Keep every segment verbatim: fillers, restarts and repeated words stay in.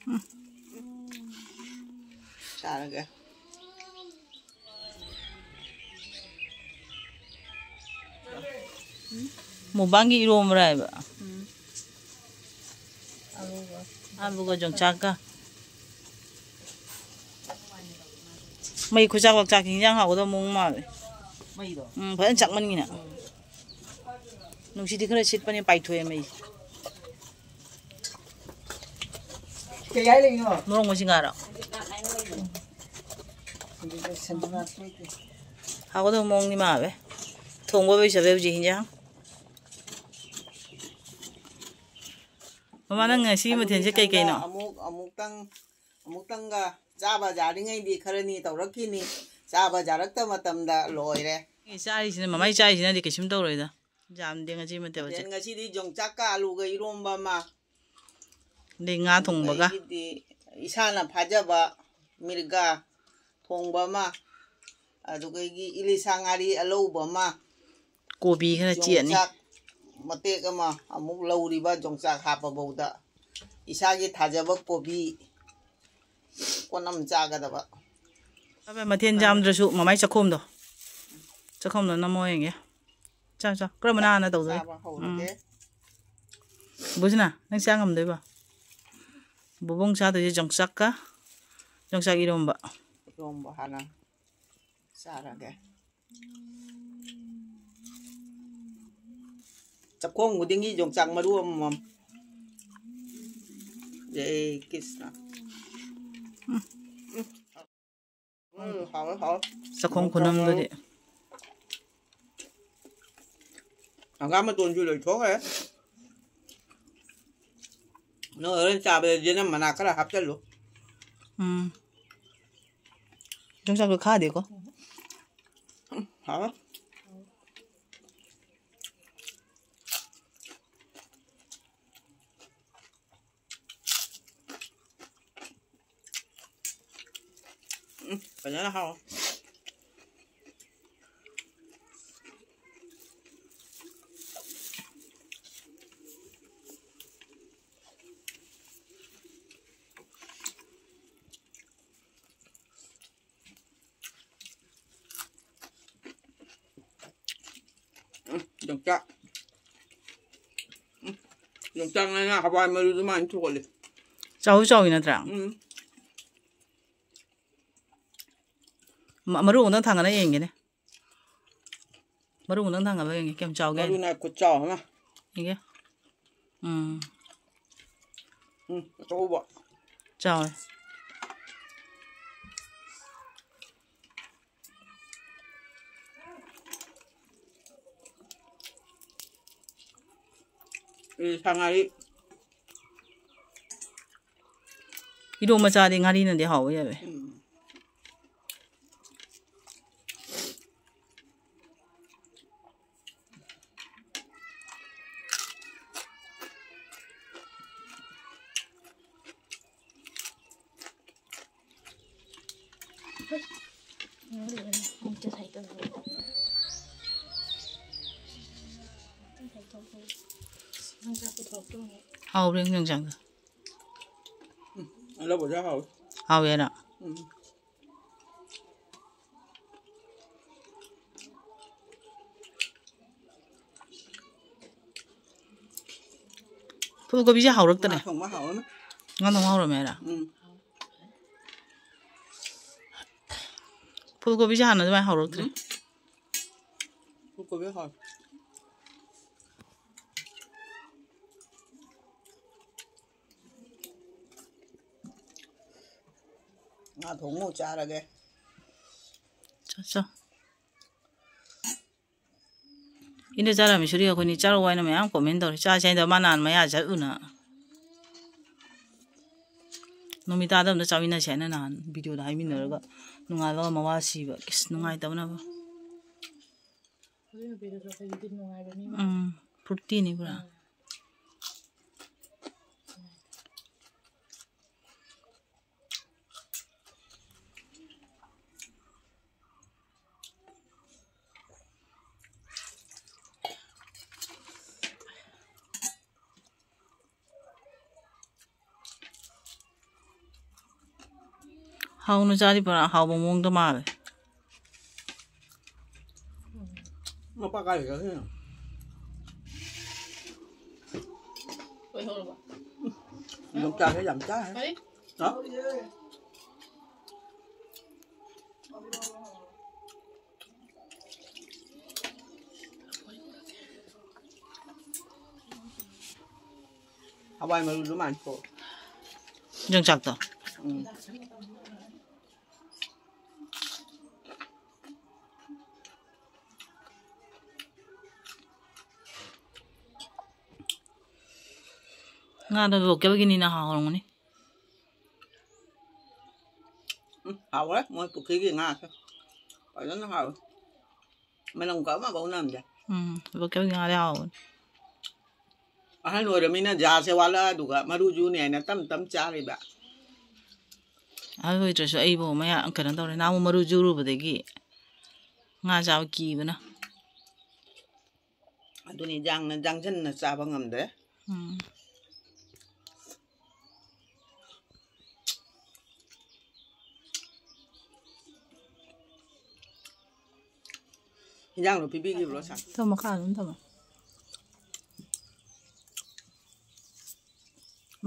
ꯎꯝ꯫ ꯆꯥꯔꯒꯦ꯫ ꯃꯨꯛꯕꯥꯡꯒꯤ ꯏꯔꯣꯝꯕ꯭ꯔꯥ ꯍꯥꯏꯕ? ꯎꯝ꯫ ꯑꯂꯨꯒ ꯌꯣꯡꯆꯥꯛꯀ꯫ ꯃꯩ ꯈꯨꯆꯥꯛ ꯋꯥꯛꯆꯥꯛꯁꯤ ꯏꯟꯖꯥꯡ ꯍꯥꯎꯒꯗꯕ ꯃꯑꯣꯡ ꯃꯥꯜꯂꯦ꯫ ꯃꯩꯗꯣ? ꯎꯝ, ꯐꯖꯅ ꯆꯥꯛꯃꯟꯒꯤꯅ꯫ ꯎꯝ꯫ ꯅꯨꯡꯁꯤꯠꯇꯤ ꯈꯔ ꯁꯤꯠꯄꯅꯦ, ꯄꯥꯏꯊꯣꯛꯑꯦ ꯃꯩꯁꯦ꯫ ꯀꯩ ꯍꯥꯏ ꯂꯩꯅꯣ? ꯃꯣꯔꯣꯛ ꯃꯁꯤꯡꯒꯥꯔꯣ? ꯍꯥꯎꯒꯗꯕ ꯃꯑꯣꯡꯗꯤ ꯃꯥꯜꯂꯦ꯫ ꯊꯣꯡꯕ ꯂꯣꯏꯁꯜꯂꯦ ꯍꯧꯖꯤꯛ ꯍꯤꯟꯖꯥꯡ꯫ ꯃꯃꯥ, ꯅꯪ ꯉꯁꯤ ꯑꯂꯨꯗꯤ ꯃꯊꯦꯜꯁꯦ ꯀꯩ ꯀꯩꯅꯣ? ꯁꯪꯗ ꯑꯃꯨꯛ, ꯑꯃꯨꯛꯇꯪ, ꯑꯃꯨꯛꯇꯪꯒ ꯆꯥꯕ ꯌꯥꯔꯤꯉꯩꯗꯤ ꯈꯔꯅꯤ ꯇꯧꯔꯛꯈꯤꯅꯤ꯫ ꯆꯥꯕ ꯌꯥꯔꯛꯇ ꯃꯇꯝꯗ ꯂꯣꯏꯔꯦ꯫ ꯑꯦ, ꯆꯥꯔꯤꯁꯤꯅ, ꯃꯃꯥꯏ ꯆꯥꯔꯤꯁꯤꯅꯗꯤ ꯀꯩꯁꯨꯝ ꯇꯧꯔꯣꯏꯗ꯫ ꯌꯥꯝꯗꯦ ꯉꯁꯤ ꯃꯊꯦꯜꯁꯦ꯫ ꯃꯊꯦꯜ ꯉꯁꯤꯗꯤ ꯌꯣꯡꯆꯥꯛꯀ ꯑꯂꯨꯒ ꯏꯔꯣꯝꯕ ꯑꯃ꯫ ꯑꯗꯩ ꯉꯥ ꯊꯣꯡꯕꯒ꯫ ꯑꯗꯒꯤꯗꯤ ꯏꯁꯥꯅ ꯐꯥꯖꯕ ꯃꯤꯔꯒꯥ ꯊꯣꯡꯕ ꯑꯃ, ꯑꯗꯨꯗꯒꯤ ꯏꯂꯤꯁꯥ ꯉꯥꯔꯤ ꯑꯂꯧꯕ ꯑꯃ, ꯀꯣꯕꯤ ꯈꯔ ꯆꯦꯠꯅꯤ꯫ ꯌꯣꯡꯆꯥꯛ ꯃꯇꯦꯛ ꯑꯃ ꯑꯃꯨꯛ ꯂꯧꯔꯤꯕ, ꯌꯣꯡꯆꯥꯛ ꯍꯥꯞꯄꯐꯧꯗ ꯏꯁꯥꯒꯤ ꯊꯥꯖꯕ ꯀꯣꯕꯤ ꯀꯣꯟ ꯑꯃ ꯆꯥꯒꯗꯕ꯫ ꯃꯊꯦꯜ ꯌꯥꯝꯗ꯭ꯔꯁꯨ ꯃꯃꯥꯏ ꯆꯥꯛꯈꯣꯝꯗꯣ, ꯆꯥꯛꯈꯣꯝꯗꯣ ꯅꯝꯃꯣ ꯌꯦꯡꯒꯦ꯫ ꯆꯥ, ꯆꯥ꯫ ꯀꯔꯝꯕꯅ ꯍꯥꯟꯅ ꯇꯧꯗꯣꯏ? ꯆꯥꯕ ꯍꯧꯔꯒꯦ꯫ ꯎꯝ꯫ ꯕꯨꯁꯤꯅ, ꯅꯪ ꯆꯥ ꯉꯝꯗꯣꯏꯕ? ꯕꯨꯕꯣꯡ ꯆꯥꯗꯣꯏꯁꯦ ꯌꯣꯡꯆꯥꯛꯀ, ꯌꯣꯡꯆꯥꯛ ꯏꯔꯣꯝꯕ꯫ ꯏꯔꯣꯝꯕ ꯍꯥꯟꯅ ꯆꯥꯔꯒꯦ꯫ ꯆꯥꯛꯈꯣꯝ ꯈꯨꯗꯤꯡꯒꯤ ꯌꯣꯡꯆꯥꯛ ꯃꯔꯨ ꯑꯃꯃꯝ꯫ ꯖꯩ ꯀ꯭ꯔꯤꯁꯅ꯫ ꯎꯝ꯫ ꯎꯝ꯫ ꯎꯝ, ꯍꯥꯎꯋꯦ, ꯍꯥꯎꯋꯦ꯫ ꯆꯥꯛꯈꯣꯝ ꯈꯨꯅꯝꯗꯨꯗꯤ꯫ ꯍꯪꯒꯥꯝ ꯃꯇꯣꯟꯁꯨ ꯂꯣꯏꯊꯣꯛꯈ꯭ꯔꯦ꯫ ꯅꯪ ꯍꯣꯔꯦꯟ ꯆꯥꯕꯗ ꯌꯦꯅꯝ ꯃꯅꯥ ꯈꯔ ꯍꯥꯞꯆꯜꯂꯨ꯫ ꯎꯝ꯫ ꯌꯣꯡꯆꯥꯛꯇꯣ ꯈꯥꯗꯦꯀꯣ? ꯎꯝ, ꯍꯥꯎꯋꯦ꯫ ꯎꯝ, ꯐꯖꯅ ꯍꯥꯎꯋꯦ꯫ ꯌꯣꯡꯆꯥꯛ꯫ ꯎꯝ꯫ ꯌꯣꯡꯆꯥꯛ ꯉꯥ ꯍꯋꯥꯏ ꯃꯔꯨ ꯑꯗꯨꯃꯥꯏꯅ ꯊꯣꯛꯍꯜꯂꯤ꯫ ꯆꯥꯎꯁꯨ ꯆꯥꯎꯋꯤ ꯅꯠꯇ꯭ꯔꯥ? ꯎꯝ꯫ ꯃ-, ꯃꯔꯨ ꯑꯃꯨꯛꯇꯪ ꯊꯥꯡꯒꯠꯂ ꯌꯦꯡꯒꯦꯅꯦ꯫ ꯃꯔꯨ ꯑꯃꯨꯛꯇꯪ ꯊꯥꯡꯒꯠꯂ ꯌꯦꯡꯒꯦ꯫ ꯀꯌꯥꯝ ꯆꯥꯎꯒꯦ? ꯃꯔꯨꯅ ꯈꯨꯠ ꯆꯥꯎ ꯑꯃ꯫ ꯌꯦꯡꯒꯦ꯫ ꯎꯝ꯫ ꯎꯝ, ꯑꯆꯧꯕ꯫ ꯆꯥꯎꯋꯦ꯫ ꯎꯝ, ꯁꯥ ꯉꯥꯔꯤ꯫ ꯏꯔꯣꯝꯕ ꯆꯥꯗꯤ ꯉꯥꯔꯤꯅꯗꯤ ꯍꯥꯎꯕ ꯌꯥꯏ꯫ ꯎꯝ꯫ ꯍꯥꯎꯕ꯭ꯔꯥ ꯌꯦꯡꯉꯨ ꯌꯣꯡꯆꯥꯛꯇꯣ? ꯎꯝ, ꯑꯂꯧꯕꯁꯦ ꯍꯥꯎꯋꯤ꯫ ꯍꯥꯎꯋꯦꯅ? ꯎꯝ꯫ ꯐꯨꯜ ꯀꯣꯕꯤꯁꯦ ꯍꯥꯎꯔꯛꯇ꯭ꯔꯦ꯫ ꯉꯥ ꯊꯣꯡꯕ ꯍꯥꯎꯔꯅꯤ꯫ ꯉꯥ ꯊꯣꯡꯕ ꯍꯥꯎꯔꯝꯃꯦ ꯍꯥꯏꯔ? ꯎꯝ꯫ ꯐꯨꯜ ꯀꯣꯕꯤꯁꯦ ꯍꯥꯟꯅ ꯑꯗꯨꯃꯥꯏꯅ ꯍꯥꯎꯔꯛꯇ꯭ꯔꯦ꯫ ꯎꯝ꯫ ꯐꯨꯜ ꯀꯣꯕꯤ ꯍꯥꯎꯋꯦ꯫ ꯉꯥ ꯊꯣꯡꯉꯨ ꯆꯥꯔꯒꯦ꯫ ꯆꯥ, ꯆꯥ꯫ ꯏꯟꯗ ꯆꯥꯔꯝꯃꯤ ꯁꯨꯔꯤ ꯑꯩꯈꯣꯏꯅꯤ ꯆꯥꯔꯛꯑꯣ ꯍꯥꯏꯅ ꯃꯌꯥꯝ comment ꯇꯧꯔꯤ꯫ ꯆꯥꯁꯦ ꯍꯥꯏꯗ ꯃꯥ ꯅꯍꯥꯟ ꯃꯌꯥ ꯆꯠꯂꯨꯅ꯫ ꯅꯨꯃꯤꯗꯥꯡꯗ ꯑꯝꯇ ꯆꯥꯃꯤꯟꯅꯁꯦ ꯍꯥꯏꯅ ꯅꯍꯥꯟ videoꯗ ꯍꯥꯏꯃꯤꯟꯅꯔꯒ ꯅꯣꯡꯉꯥꯜꯂꯒ ꯃꯋꯥ ꯁꯤꯕ꯫ ꯏꯁ, ꯅꯨꯡꯉꯥꯏꯇꯕꯅꯕꯨ꯫ ꯍꯧꯖꯤꯛ ꯅꯨꯄꯤꯗꯨꯁꯨ ꯑꯩꯈꯣꯏꯒꯤꯗꯤ ꯅꯨꯡꯉꯥꯏꯕ ꯃꯤ ꯃꯥꯜꯂꯦ꯫ ꯎꯝ, ꯐꯨꯔꯇꯤꯅꯤ ꯄꯨꯔꯥ꯫ ꯎꯝ꯫ ꯍꯥꯎꯅ ꯆꯥꯗꯤ ꯄꯨꯔꯥ ꯍꯥꯎꯕ ꯃꯑꯣꯡꯗ ꯃꯥꯜꯂꯦ꯫ ꯃꯄꯥ ꯀꯥꯏꯗ ꯆꯠꯈꯤꯅꯣ? ꯌꯣꯡꯆꯥꯛꯁꯦ ꯌꯥꯝ ꯆꯥꯏ꯫ ꯀꯔꯤ? ꯍꯥ? ꯍꯋꯥꯏ ꯃꯔꯨꯗꯨ ꯃꯥꯟꯊꯣꯛ꯫ ꯌꯣꯡꯆꯥꯛꯇꯣ? ꯎꯝ꯫ ꯉꯥꯗꯣ ꯂꯣꯀꯦꯜꯒꯤꯅꯤꯅ ꯍꯥꯎꯔꯝꯒꯅꯤ꯫ ꯎꯝ, ꯍꯥꯎꯔꯦ꯫ ꯃꯣꯏ ꯄꯨꯈ꯭ꯔꯤꯒꯤ ꯉꯥꯁꯦ ꯐꯖꯅ ꯍꯥꯎꯔꯦ꯫ ꯃꯅꯝ ꯀ ꯑꯃꯐꯥꯎ ꯅꯝꯗꯦ꯫ ꯎꯝ, ꯂꯣꯀꯦꯜꯒꯤ ꯉꯥꯗꯤ ꯍꯥꯎꯕꯅꯤ꯫ ꯑꯍꯜ ꯑꯣꯏꯔꯃꯤꯅ ꯖꯥꯁꯦ ꯋꯥꯠꯂꯛꯑꯗꯨꯒ ꯃꯔꯨꯁꯨꯅꯦ ꯍꯥꯏꯅ ꯇꯞ ꯇꯞ ꯆꯥꯔꯤꯕ꯫ ꯑꯍꯜ ꯑꯣꯏꯗ꯭ꯔꯁꯨ ꯑꯩꯕꯨ ꯃꯌꯥ ꯀꯩꯅꯣ ꯇꯧꯔꯦ꯫ ꯅꯍꯥꯟꯃꯨꯛ ꯃꯔꯨ ꯆꯨꯔꯨꯕꯗꯒꯤ ꯉꯥ ꯆꯥꯕ ꯀꯤꯕꯅ꯫ ꯑꯗꯨꯅꯤ ꯌꯥꯡꯅ ꯌꯥꯡꯖꯟꯅ ꯆꯥꯕ ꯉꯝꯗ꯭ꯔꯦ꯫ ꯎꯝ꯫ ꯏꯟꯖꯥꯡꯗꯣ ꯄꯤꯕꯤꯈꯤꯕ꯭ꯔꯣ, ꯁꯥꯔ? ꯊꯝꯃꯣ, ꯃꯈꯥ ꯑꯗꯨꯝ ꯊꯝꯃꯣ꯫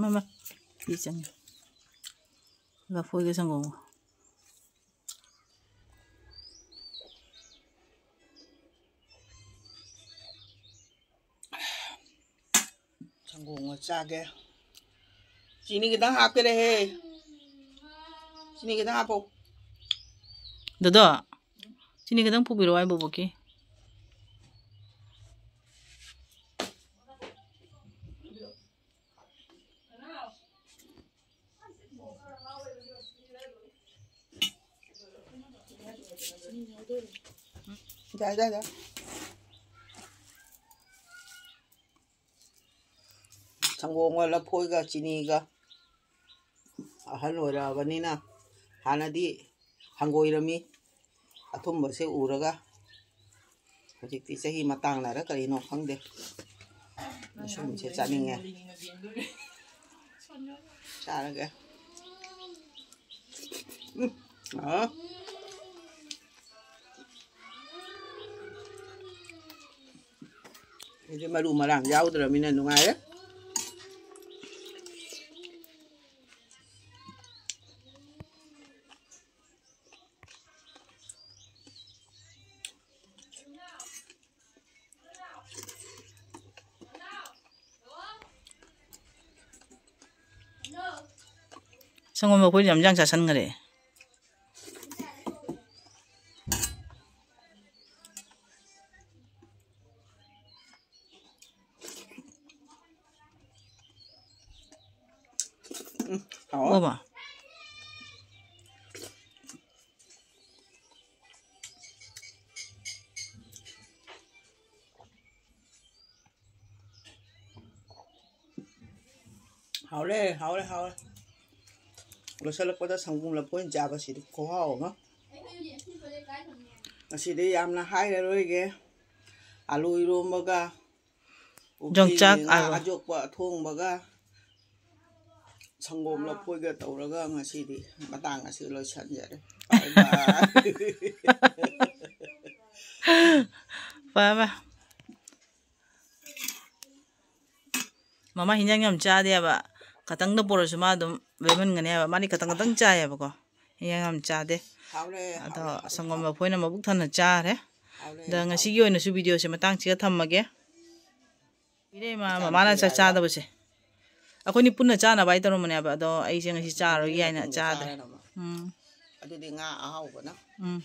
ꯃꯃꯥ, ꯐꯤ ꯆꯪꯉꯦ꯫ ꯂꯐꯣꯏꯒ ꯁꯪꯒꯣꯝꯒ꯫ ꯁꯪꯒꯣꯝꯒ ꯆꯥꯒꯦ꯫ ꯆꯤꯅꯤ ꯈꯤꯇꯪ ꯍꯥꯞꯀꯦꯔꯦꯍꯦ꯫ ꯆꯤꯅꯤ ꯈꯤꯇꯪ ꯍꯥꯞꯄꯣ꯫ ꯗꯣꯗꯣ, ꯆꯤꯅꯤ ꯈꯤꯇꯪ ꯄꯨꯕꯤꯔꯛꯑꯣ ꯑꯩ ꯕꯣꯕꯣꯛꯀꯤ꯫ ꯌꯥꯏ, ꯌꯥꯏ, ꯌꯥꯏ꯫ ꯁꯪꯒꯣꯝꯒ ꯂꯐꯣꯏꯒ ꯆꯤꯅꯤꯒ꯫ ꯑꯍꯜ ꯑꯣꯏꯔꯛꯑꯕꯅꯤꯅ ꯍꯥꯟꯅꯗꯤ ꯍꯪꯒꯣꯏꯔꯝꯃꯤ꯫ ꯑꯊꯨꯝꯕꯁꯦ ꯎꯔꯒ ꯍꯧꯖꯤꯛꯇꯤ ꯆꯍꯤ ꯃꯇꯥꯡꯅꯔ ꯀꯔꯤꯅꯣ ꯈꯪꯗꯦ꯫ ꯃꯁꯨꯝꯁꯦ ꯆꯥꯅꯤꯡꯉꯦ꯫ ꯆꯥꯔꯒꯦ꯫ ꯎꯝ꯫ ꯑ꯫ ꯁꯤꯗꯤ ꯃꯔꯨ ꯃꯔꯥꯡ ꯌꯥꯎꯗ꯭ꯔꯃꯤꯅ ꯅꯨꯡꯉꯥꯏꯔꯦ꯫ ꯁꯪꯒꯣꯝ ꯃꯈꯣꯏꯁꯨ ꯌꯥꯝ ꯌꯥꯝ ꯆꯥꯁꯟꯈ꯭ꯔꯦ꯫ ꯎꯝ, ꯍꯥꯎꯋꯦ꯫ ꯑꯣꯃ꯫ ꯍꯥꯎꯔꯦ, ꯍꯥꯎꯔꯦ, ꯍꯥꯎꯔꯦ꯫ ꯂꯣꯏꯁꯤꯜꯂꯛꯄꯗ ꯁꯪꯒꯣꯝ ꯂꯐꯣꯏ ꯆꯥꯕꯁꯤꯗꯤ ꯈꯨꯍꯥꯎ ꯑꯃ꯫ ꯉꯁꯤꯗꯤ ꯌꯥꯝꯅ ꯍꯥꯏꯔꯔꯣꯏꯒꯦ꯫ ꯑꯂꯨ ꯏꯔꯣꯝꯕꯒ, ꯄꯨꯈ꯭ꯔꯤ ꯌꯣꯡꯆꯥꯛ ꯉꯥ ꯑꯔꯣ-, ꯑꯖꯣꯛꯄ ꯑꯊꯣꯡꯕꯒ, ꯁꯪꯒꯣꯝ ꯂꯐꯣꯏꯒ ꯇꯧꯔꯒ ꯉꯁꯤꯗꯤ ꯃꯇꯥꯡ ꯑꯁꯤ ꯂꯣꯏꯁꯤꯟꯖꯔꯦ꯫ ꯕꯥꯏ ꯕꯥꯏ꯫ ꯐꯕ꯫ ꯃꯃꯥ ꯍꯤꯟꯖꯥꯡ ꯌꯥꯝ ꯆꯥꯗꯦꯕ꯫ ꯈꯇꯪꯗ ꯄꯨꯔꯁꯨ ꯃꯥ ꯑꯗꯨꯝ ꯂꯦꯝꯍꯟꯒꯅꯦꯕ꯫ ꯃꯥꯗꯤ ꯈꯇꯪ ꯈꯇꯪ ꯆꯥꯏꯌꯦꯕꯀꯣ꯫ ꯍꯤꯟꯖꯥꯡ ꯌꯥꯝ ꯆꯥꯗꯦ꯫ ꯍꯥꯎꯔꯦ, ꯑꯗꯣ ꯍꯥꯎꯔꯦ, ꯍꯥꯎꯔꯦ꯫ ꯁꯪꯒꯣꯝ ꯂꯐꯣꯏꯅ ꯃꯕꯨꯛ ꯊꯟꯅ ꯆꯥꯔꯦ꯫ ꯍꯥꯎꯔꯦ, ꯑꯗ ꯍꯥꯎꯔꯦ꯫ ꯉꯁꯤꯒꯤ ꯑꯣꯏꯅꯁꯨ ꯚꯤꯗꯤꯑꯣꯁꯦ ꯃꯇꯥꯡꯁꯤꯒ ꯊꯝꯃꯒꯦ꯫ ꯏꯔꯩꯃ ꯏꯆꯥꯅꯨꯄꯤ ꯃꯃꯥꯅ ꯆꯥꯛ ꯍꯥꯏꯕ꯫ ꯆꯥꯗꯕꯁꯦ꯫ ꯑꯩꯈꯣꯏꯅꯤ ꯄꯨꯟꯅ ꯆꯥꯅꯕ ꯍꯥꯏ ꯇꯧꯔꯝꯕꯅꯦꯕ, ꯑꯗꯣ ꯑꯩꯁꯦ ꯉꯁꯤ ꯆꯥꯔꯣꯏꯒꯦ ꯍꯥꯏꯅ ꯄꯨꯟꯅ ꯆꯥꯗ꯭ꯔꯦ꯫ ꯆꯥꯔꯅꯕ꯫ ꯎꯝ꯫ ꯑꯗꯨꯗꯤ ꯉꯥ ꯑꯍꯥꯎꯕꯅ꯫ ꯎꯝ꯫